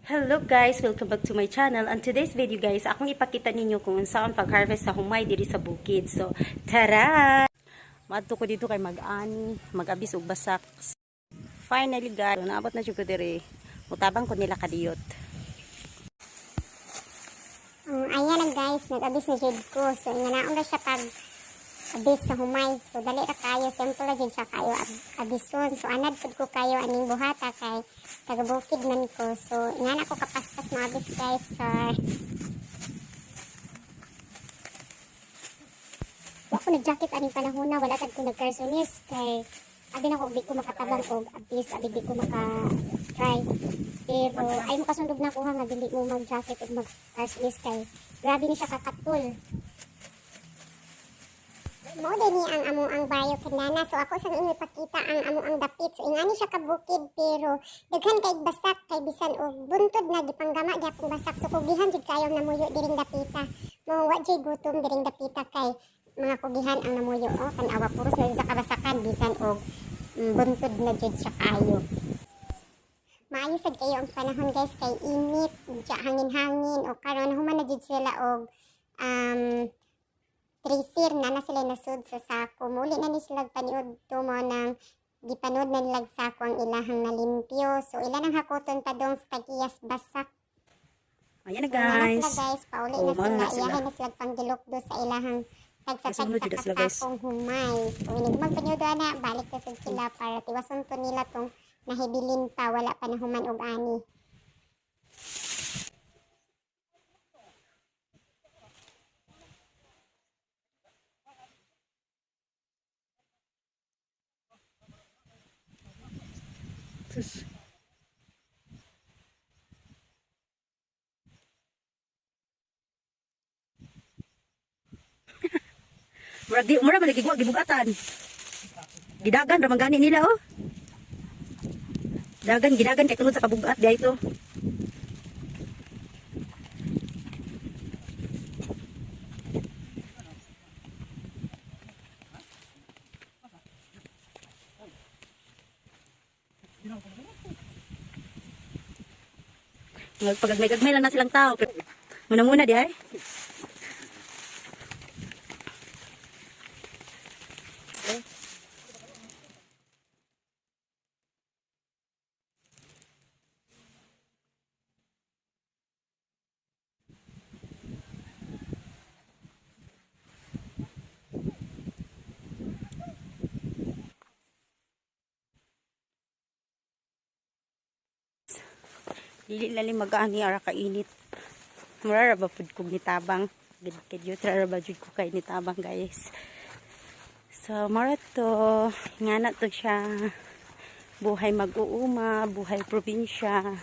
Hello guys! Welcome back to my channel. And today's video guys, akong ipakita ninyo kung unsaon pag-harvest sa humay diri sa bukid. So, tara! Maadto ko dito kay mag-ani, mag-abis og basak. Finally guys, naabot na jud ko diri. Mutabang ko nila kadiyot. Ayan na guys, nag-abis na jud ko. So inganaon ra siya pag abis sa humay. So dali ra kayo, simple ra jud siya kayo abison. So anad pud ko kayo aning buhata kay taga bukid man ko. So ingana ko kapaspas mo abis, guys. Char. Wa ko nag-jacket aning panahon na, wala sad ko nagkarsonis kay abi na ko di ko makatabang og abis, abi di ko maka try. Pero ay makasundog na ko ha nga dili mo mag-jacket ug mag-karsonis kay grabe ni siya kakatol. Mo din ni ang amo ang baryo Kanana. So ako sa inyo ipakita ang amo ang dapit. So ingani siya kabukid pero daghan kay basak kay bisan og buntod na gipanggama gyapon basak. So kugihan jud kayo ang namuyo diring dapita. Mo wa jud gutom diring dapita kay mga kugihan ang namuyo. Oh, tan-awa, puros na sa kabasakan bisan og buntod na jud siya kayo. Maayo sad kayo ang panahon guys kay init, dya hangin-hangin o karon human na jud sila og tracer na na sila nasud sa sako. Muli na ni sila paniud to mo nang gipanood na nilag sako ang ilahang nalimpyo. So ila nang hakoton pa dong sa tagiyas basak. Ayan na So, na guys. sila guys, pauli Oh, na mao sila. na sila. Iyahay na sila panggilok do sa ilahang Kasunod tagsa-tagsa jud na sila, guys. kasakong humay. So inig magpaniud na, balik na sad sila para tiwason to nila tong nahibilin pa, wala pa nahuman og ani. Sus. Murag di mura man lagi gibugatan. Gidagan ra man gani nila oh. Dagan gidagan kay tungod sa kabugat di ito. Pagagmay-gagmay lang na silang tao. Pero muna-muna di ay. Dili lalim mag-ani ara kainit. Mura ra ba pud kog nitabang. Gid kadyot ra ba jud ko kay nitabang, guys. So mara to, ngana to siya. Buhay mag-uuma, buhay probinsya.